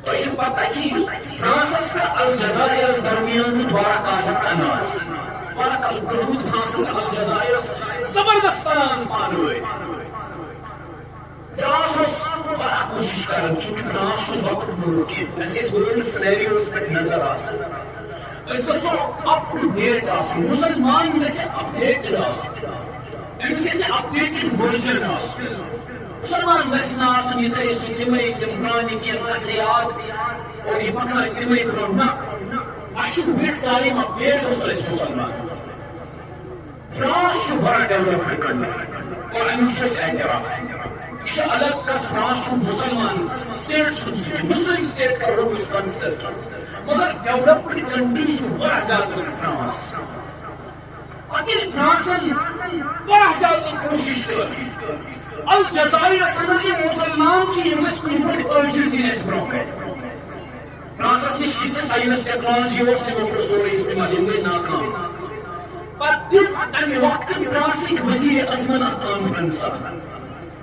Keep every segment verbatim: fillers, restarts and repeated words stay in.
تۄہہِ چھُ پتہ کہِ فرانسس تہٕ الجزائرس درمیان روٗد واریاہ کالہٕ تنازٕ۔ واریاہ کالہٕ برٛونٛہہ روٗد فرانسس تہٕ الجزائرس زبردست تنازٕ پانہٕ ؤنۍ۔ فرانس اوس واریاہ کوٗشِش کران، چونکہ فرانس چھُنہٕ لۄکُٹ مُلک کینٛہہ۔ اَسہِ گژھِ ورلڈ سینیریوس پٮ۪ٹھ نظر آسٕنۍ۔ أسۍ گژھو اپ ٹو ڈیٹ آسٕنۍ، مُسلمان گژھِ اپڈیٹڈ آسُن، أمِس گژھِ اپڈیٹڈ ورجن آسُن۔ مُسلمان گژھِ نہٕ آسُن یِتھے سُہ تِمے تِم پرٛانہِ کینٛہہ کتھٕ یاد اور یہِ پکناوِ تِمے برٛونٛہہ۔ نہ، اَسہِ چھُ وِد ٹایم اپڈیٹ گژھُن اَسہِ مُسلمان۔ فرانس چھُ بڑا ڈیولپڈ کنٹری اور اَمیُک چھُ اَسہِ اعتراف۔ یہِ چھِ الگ کتھ، فرانس چھُ مُسلمان سٹیٹ چھُنہٕ سُہ کینٛہہ، مُسلِم سٹیٹ کرو أسۍ کنسیڈر، مگر ڈیولپڈ کنٹری چھُ واریاہ زیادٕ فرانس۔ پتہٕ ییٚلہِ فرانسن واریاہ زیادٕ کوٗشِش کٔر، الجزائرس اندر یِم مُسلمان چھِ، یِم ٲسۍ کُنہِ پٲٹھۍ عٲجِز یِن اَسہِ برٛونٛہہ کَنہِ۔ فرانسس نِش یہِ تہِ ساینس ٹیکنالوجی اوس، تِمو کوٚر سورُے استعمال، یِم گٔے ناکام۔ پتہٕ دِژ تمہِ وقتہٕ فرانسٕکۍ وزیر اعظمن اکھ کانفرنس۔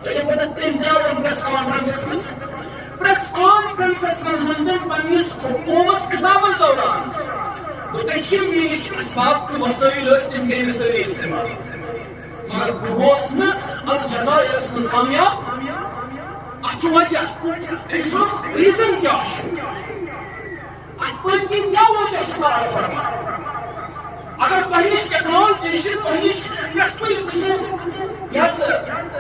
تۄہہِ چھو پتہ تٔمۍ کیٛاہ ووٚن پریس کانفرنسس منٛز؟ پریس کانفرنسس منٛز ووٚن تٔمۍ پننِس قومس خطابس دوران، دوٚپ تٔمۍ، یِم مےٚ نِش اسباب تہٕ وسٲیل ٲسۍ، تِم گٔے مےٚ سٲری استعمال، مگر بہٕ گوس نہٕ الجزائرس منٛز کامیاب۔ اتھ چھُ وجہ، اَمہِ سۭتۍ ریزن کیٛاہ چھُ؟ اتھ پٔتۍ کِنۍ کیٛاہ وجہ چھُ قرآن فرمان؟ اگر تۄہہِ نِش ٹیکنالوجی چھِ، تۄہہِ نِش پرٛٮ۪تھ کُنہِ قٕسمُک یہِ حظ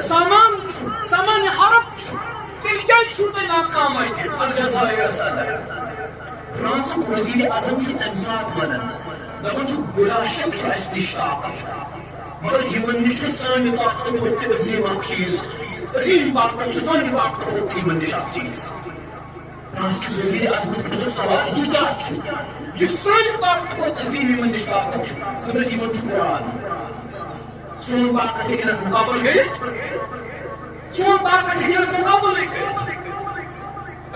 سامان چھُ، سامان حرب چھُ، تیٚلہِ کیٛازِ چھُو تُہۍ ناکام اَتہِ الجزائرس اندر؟ فرانسُک وزیر اعظم چھُ تَمہِ ساتہٕ وَنان، دَپان چھُ، بلا شک چھُ اَسہِ نِش طاقت، مگر یِمن نِش چھُ سانہِ طاقتہٕ کھۄتہٕ تہِ عظیٖم اکھ چیٖز، عظیٖم طاقت چھُ سانہِ طاقتہٕ کھۄتہٕ تہِ یِمن نِش اکھ چیٖز۔ فرانس کِس وزیر اعظمس پرٛژھ سوال، یہِ کیٛاہ چھُ؟ یُس سانہِ طاقتہٕ کھۄتہٕ عظیٖم یِمن نِش طاقت چھُ، دوٚپنَس، یِمن چھُ قرآن۔ سون طاقت ہیٚکہِ نہٕ مُقابلہٕ کٔرِتھ۔ سون طاقت ہیٚکہِ نہٕ مُقابلٕے کٔرِتھ۔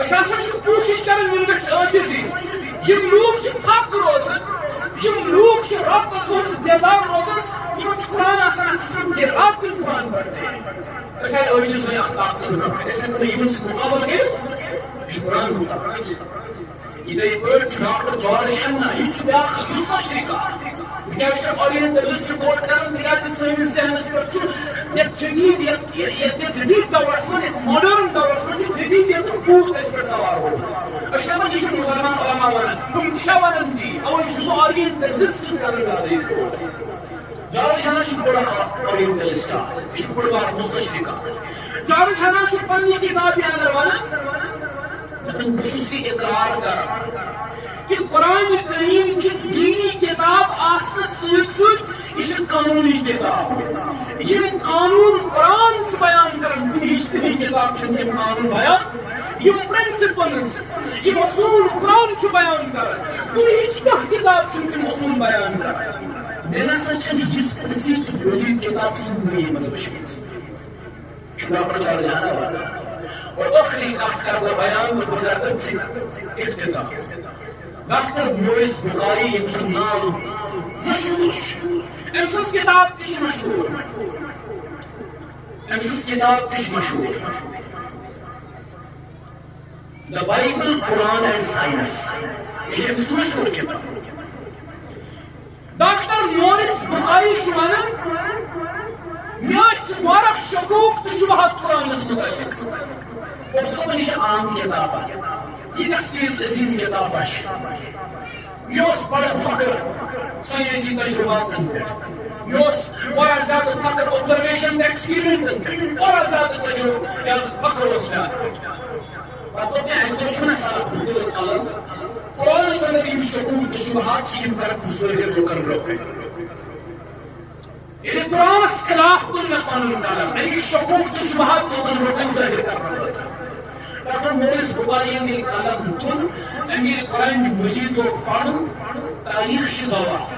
أسۍ ہسا چھِ کوٗشِش کران، وۄنۍ گژھِ عٲجزی۔ یِم لوٗکھ چھِ حق روزان، یِم لوٗکھ چھِ رۄبَس منٛز بیدار روزان، یِمن چھُ قرآن آسان اَتھَس منٛز، بیٚیہِ راتھ کیُتھ قرآن پرتے۔ أسۍ آیہِ عٲجز وۄنۍ اَتھ طاقتَس برونٛہہ کَنہِ، أسۍ ہٮ۪کو نہٕ یِمن سۭتۍ مُقابلہٕ کٔرِتھ۔ یہِ چھُ قرآن مُطابق۔ یِتھَے پٲٹھۍ چھُ ڈاکٹر جارج ہنہ، یہِ تہِ چھُ بیٛاکھ مستشرق اکھ۔ بہٕ کیٛازِ چھُس اورینٹلسٹ کوٹ کران؟ تِکیٛازِ سٲنِس ذہنس پٮ۪ٹھ چھُ یتھ جدیدیت، یتھ، یتھ جدید دورس منٛز، یتھ ماڈرن دورس منٛز چھُ جدیدیتُک بھوٗت اَسہِ پٮ۪ٹھ سوار گوٚمُت۔ أسۍ چھِ دپان، یہِ چھُ مُسلمان علماء ونان، تِم تہِ چھا ونان تی؟ اَوَے چھُس بہٕ اورینٹلسٹ کران زیادٕ ییٚتہِ کوٹ۔ جارج ہنہ چھُ بوٚڑ اکھ اورینٹلسٹ اکھ، یہِ چھُ بوٚڑ بار مستشرق اکھ۔ جارج ہنہ چھُ پننہِ کِتابہِ اندر ونان، دپان، بہٕ چھُس یہِ اقرار کران کہِ قرآن کریم چھِ دینی کتاب آسنہٕ سۭتۍ سۭتۍ یہِ چھِ قانونی کتاب۔ یِم قانون قرآن چھُ بیان کران، دُنہِچ کٕہٕنۍ کتاب چھَنہٕ تِم قانون بیان۔ یِم پرنسپلز، یِم اصوٗل قرآن چھُ بیان کران، دُنہِچ کانٛہہ کتاب چھَنہٕ تِم اصوٗل بیان کران۔ مےٚ نسا چھَنہٕ یِژھ پرٛژھ تہِ ؤلی کتاب زندگی منٛز وٕچھمٕژ۔ چھُ ڈاکٹر جارج ہنہ ونان۔ اور ٲخری کتھ کرٕ بہٕ بیان تہٕ بہٕ کرٕ أتھۍ سۭتۍ اختتام۔ ڈاکٹر مورس بخاری، ییٚمۍ سُنٛد ناو مشہوٗر چھُ، أمۍ سٕنٛز کتاب تہِ چھِ مشہوٗر، أمۍ سٕنٛز کتاب تہِ چھِ مشہوٗر۔ The Bible, Quran and Science۔ یہِ چھِ أمۍ سٕنٛز مشہوٗر کتاب۔ ڈاکٹر مورس بخاری چھُ ونان، مےٚ ٲسۍ واریاہ شکوک تہٕ شبہات قرآنس متعلق۔ اور سۄ یہِ چھِ عام کتاب اکھ۔ یہِ تسکیٖس عظیٖم کتاب چھِ۔ مےٚ اوس بڑٕ فخر ساینسی تجرباتن پٮ۪ٹھ۔ مےٚ اوس واریاہ زیادٕ فخر آبزرویشن تہٕ ایکسپیرینسن پٮ۪ٹھ۔ واریاہ زیادٕ تجربہٕ، یہِ حظ فخر اوس مےٚ اتھ پٮ۪ٹھ۔ پتہٕ دوٚپ مےٚ، اکہِ دۄہ چھُ مےٚ سبق، بہٕ تُلہٕ قلم۔ قرآنس اندر یِم شکوک تہٕ شبہات چھِ، یِم کرکھ بہٕ ظٲہِر لُکن برونٛہہ کنہِ۔ ییٚلہِ قرآنس خلاف تُل مےٚ پنُن قلم، اَمِکۍ شکوک تہٕ شبہات لُکن برونٛہہ کنہِ ظٲہِر کرنہٕ خٲطرٕ۔ ڈاکٹر مورس بخاری یَن ییٚلہِ قلم تُل، أمۍ ییٚلہِ قرآن مجید لوگ پرُن، تاریخ چھِ گواہ،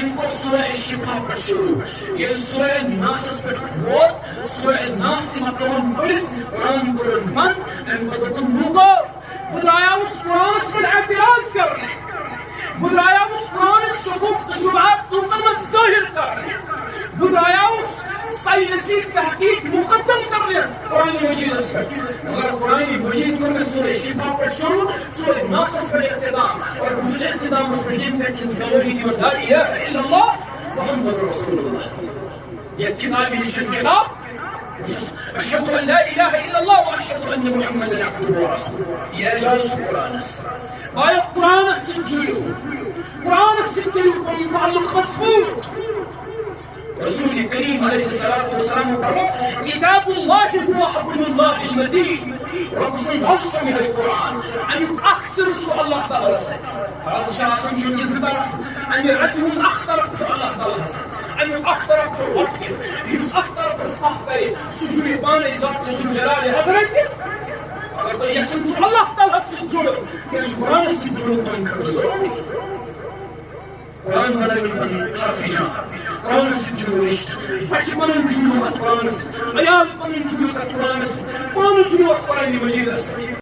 أمۍ کوٚر سورہ شفا پٮ۪ٹھ شروع۔ ییٚلہِ سورہ ناسس پٮ۪ٹھ ووت، سورہ ناس تہِ مۄکلووُن پٔرِتھ، قرآن کوٚرُن بنٛد، اَمہِ پتہٕ دوٚپُن، لوٗکو، بہٕ درٛایاوُس قرآنس پٮ۪ٹھ اعتراض کرنہِ۔ بہٕ درٛایاوُس قرآنٕکۍ شکوک تہٕ شبہات لوٗکن منٛز ظٲہِر کرنہِ۔ بہٕ درٛایاوُس سائنسی تحقیق مقدم کر لیا قرآن مجیدس پہ، مگر قرآن مجید کو میں سورہ شفا پہ شروع، سورہ ناسس پہ اختتام، اور بہٕ چھُس اختتامس پہ ییٚمہِ کتھِ ہٕنٛز گوٲہی دِوان، لا الہ الا اللہ محمد رسول اللہ۔ یہ کتابی شن کتاب، اشہد ان لا الہ الا اللہ و اشہد ان محمد عبدہ و رسولہ۔ یہ اعجاز چھُ قرآنس۔ باید قرآنس سۭتۍ جُڑِو، قرآنس سۭتۍ کٔرِو پنُن تعلق مضبوط۔ رسول کریم علیہ الصلوۃ والسلام فرمو، کتاب اللہ هو حبل اللہ المتین۔ رب سٕنٛز رز چھُ یِہوٚے قرآن۔ اَمیُک اکھ سر چھُ اللہ تعالیٰ سۭتۍ۔ رز چھِ آسان چھُ یہِ زٕ طرف۔ اَمہِ رزِ ہُنٛد اکھ طرف چھُ اللہ تعالیٰ سۭتۍ۔ اَمیُک اکھ طرف چھُ وۄٹھ کیُتھ۔ یُس اَتھ طرفس پَتھ کرِ، سُہ جُڑِ پانَے ذات ذوالجلال حضرت تہِ۔ اگر تُہۍ یژھان چھِو اللہ تعالیٰ سۭتۍ جُڑُن، تیٚلہِ چھُ قرآنَس سۭتۍ جُڑُن تُہنٛدِ خٲطرٕ ضروٗری۔ قرآن بنٲوِن پنُن حرف جان، قرآنس سۭتۍ چھُ رشتہٕ۔ بچہِ پنٕنۍ جُڑیوکھ اتھ قرآنس سۭتۍ، عیال پنٕنۍ جُڑیوکھ اتھ قرآنس سۭتۍ، پانہٕ جُڑیوکھ قرآن مجیدس سۭتۍ۔